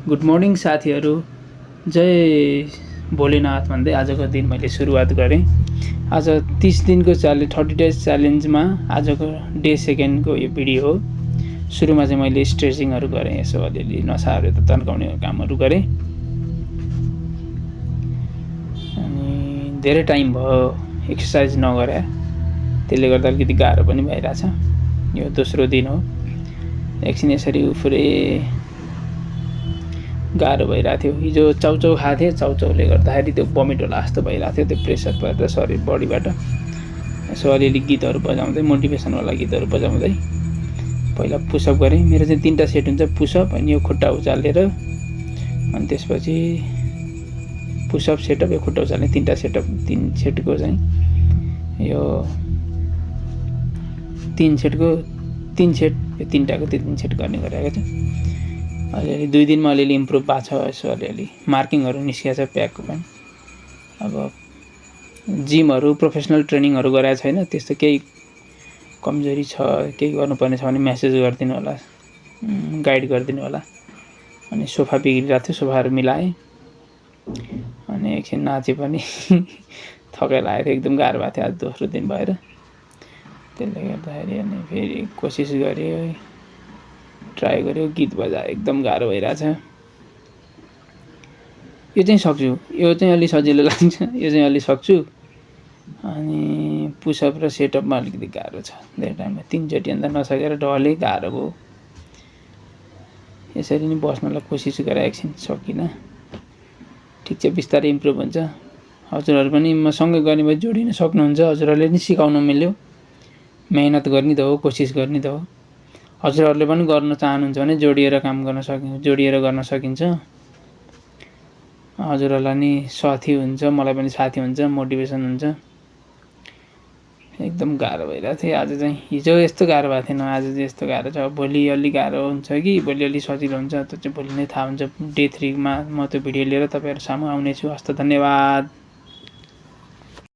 Good morning साथीहरू। जय भोलेनाथ भन्दै आजको दिन मैले सुरुवात गरेँ। आज 30 दिनको 30 डेज च्यालेन्जमा आजको डे सेकेन्डको यो भिडियो हो। सुरुमा चाहिँ मैले स्ट्रेचिङहरू गरेँ, यसो अलिअलि नसाहरू त तन्काउने कामहरू गरेँ। अनि धेरै टाइम भयो एक्सर्साइज नगरे, त्यसले गर्दा अलिकति गाह्रो पनि भइरहेछ। यो दोस्रो दिन हो। एकछिन यसरी उफ्रे गाह्रो भइरहेको थियो। हिजो चाउचाउ खाएको थिएँ, चाउचाउले गर्दाखेरि त्यो भमिट होला जस्तो भइरहेको थियो, त्यो प्रेसर परेर शरीर बडीबाट। यसो अलिअलि गीतहरू बजाउँदै, मोटिभेसनवाला गीतहरू बजाउँदै पहिला पुसअप गरेँ। मेरो चाहिँ 3टा सेट हुन्छ पुसअप, अनि यो खुट्टा उचालेर, अनि त्यसपछि पुसअप सेटअप, यो खुट्टा उचाल्ने 3टा सेटअप। 3 सेटको चाहिँ यो 3 सेटको 3 सेट, यो 3टाको 3 सेट गर्ने गरेको छु। अलिअलि 2 दिनमा अलिअलि इम्प्रुभ भएको छ। यसो अलिअलि मार्किङहरू निस्किएको छ प्याकको पनि। अब जिमहरू प्रोफेसनल ट्रेनिङहरू गराएको छैन, त्यस्तो केही कमजोरी छ, केही गर्नुपर्ने छ भने मेसेज गरिदिनु होला, गाइड गरिदिनु होला। अनि सोफा बिग्रिरहेको थियो, सोफाहरू मिलाएँ, अनि एकछिन नाचेँ पनि। थकाइ लागेको थियो, एकदम गाह्रो भएको थियो आज दोस्रो दिन भएर। त्यसले गर्दाखेरि अनि फेरि कोसिस गरेँ, ट्राई गर्यो, गीत बजायो, एकदम गाह्रो भइरहेछ। यो चाहिँ सक्छु, यो चाहिँ अलि सजिलो लाग्छ, यो चाहिँ अलि सक्छु। अनि पुसअप र सेटअपमा अलिकति गाह्रो छ धेरै टाइममा। 3 चोटि अन्त नसकेर डरले गाह्रो भयो। यसरी नै बस्नलाई कोसिस गरेँ, एकछिन सकिनँ। ठिक छ, बिस्तारै इम्प्रुभ हुन्छ। हजुरहरू पनि मसँगै गर्ने भए जोडिन सक्नुहुन्छ। हजुरहरूले नि सिकाउनु मिल्यो, मेहनत गर्ने त हो, कोसिस गर्ने त हो। हजुरहरूले पनि गर्न चाहनुहुन्छ भने जोडिएर काम गर्न सकिन्छ, जोडिएर गर्न सकिन्छ। हजुरहरूलाई नि साथी हुन्छ, मलाई पनि साथी हुन्छ, मोटिभेसन हुन्छ। एकदम गाह्रो भइरहेको थियो आज चाहिँ। हिजो यस्तो गाह्रो भएको थिएन, आज चाहिँ यस्तो गाह्रो छ। भोलि अलि गाह्रो हुन्छ कि भोलि अलि सजिलो हुन्छ, त्यो चाहिँ भोलि नै थाहा हुन्छ। डे 3 मा म त्यो भिडियो लिएर तपाईँहरू सामु आउनेछु। हस्त, धन्यवाद।